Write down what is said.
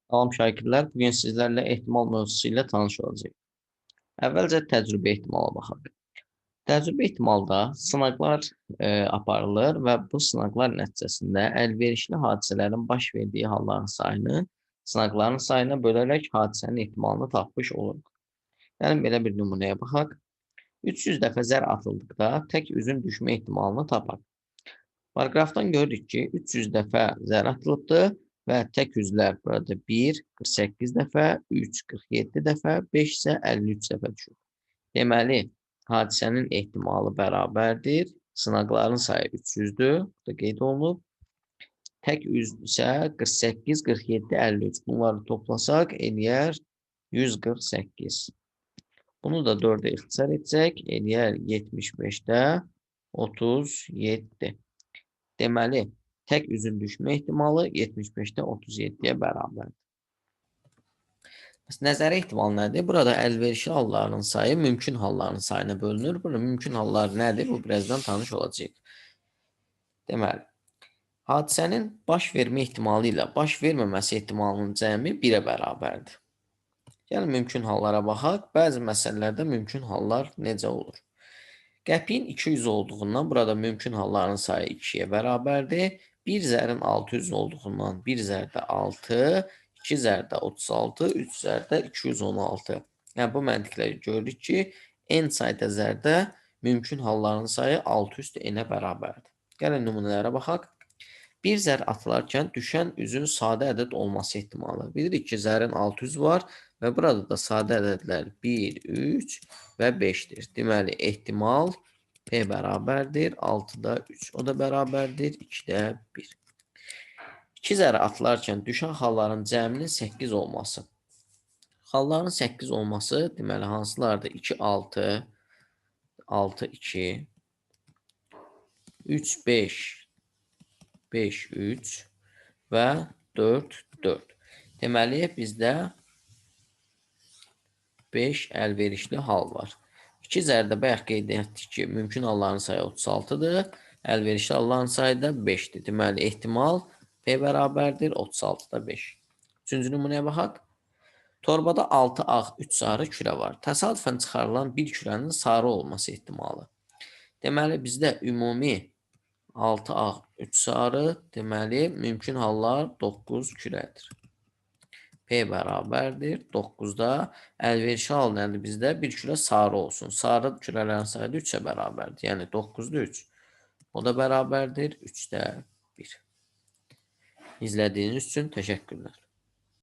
Salam şagirdlər, bugün sizlərlə ehtimal mövzusu ilə tanış olacağıq. Əvvəlcə təcrübə ehtimala baxaq. Təcrübə ehtimalda sınaqlar aparılır və bu sınaqlar nəticəsində əlverişli hadisələrin baş verdiyi halların sayını sınaqların sayına bölərək hadisənin ehtimalını tapmış oluruq. Yəni, belə bir nümunəyə baxaq. 300 dəfə zər atıldıqda tək üzün düşmə ehtimalını tapaq. Paragrafdan görürük ki, 300 dəfə zər atılıbdır və tək üzlər burada 1, 48 dəfə, 3, 47 dəfə, 5 isə 53 dəfə düşür. Deməli, hadisənin ehtimalı bərabərdir. Sınaqların sayı 300-dür. Bu da qeyd olunub. Tək üz isə 48, 47, 53. Bunları toplasaq eləyər 148. Bunu da 4-ə ixtisar etsək, eləyər 75-də 37. Deməli, tək üzün düşmə ehtimalı 75-də 37-yə bərabərdir. Bəs nəzəri ehtimal nədir? Burada əlverişli halların sayı mümkün halların sayına bölünür. Burada mümkün hallar nədir? Bu birazdan tanış olacaq. Deməli, hadisənin baş vermə ehtimalı ilə baş verməməsi ehtimalının cəmi 1-ə bərabərdir. Gəlin mümkün hallara baxaq. Bəzi məsələlərdə mümkün hallar necə olur? Qəpiyin 200 olduğundan burada mümkün halların sayı 2-yə bərabərdir. Bir zərin 600 olduğundan bir zərdə 6, 2 zərdə 36, 3 zərdə 216. Yəni, bu məntiqlə görürük ki, n sayda zərdə mümkün halların sayı 6 üstü n-ə bərabərdir. Gəlin nümunələrə baxaq. Bir zər atılarkən düşən üzün sadə ədəd olması ehtimalı. Bilirik ki, zərin 600 var və burada da sadə ədədlər 1, 3 və 5-dir. Deməli, ehtimal P bərabərdir 6-da 3. O da bərabərdir 2-də 1. 2 zər atılarkən düşən xalların cəminin 8 olması. Xalların 8 olması, deməli, hansılardır? 2, 6, 6, 2, 3, 5, 5, 3 və 4, 4. Deməli, bizdə 5 əlverişli hal var. 2 zərdə bayaq qeyd etdik ki, mümkün halların sayı 36-dır. Əlverişli halların sayı da 5-dir. Deməli, ehtimal P bərabərdir 36-da 5. Üçüncü nümunəyə baxaq. Torbada 6 ağ, 3 sarı kürə var. Təsadüfən çıxarılan bir kürənin sarı olması ehtimalı. Deməli, bizdə ümumi 6 ağ, 3 sarı, deməli, mümkün hallar 9 kürədir. P bərabərdir 9-da əlverişli hal nədir bizdə? Bir kürə sarı olsun. Sarı kürələrin sayı da 3-ə bərabərdir. Yəni 9-da 3. O da bərabərdir 3-də 1. İzlədiyiniz üçün təşəkkürlər.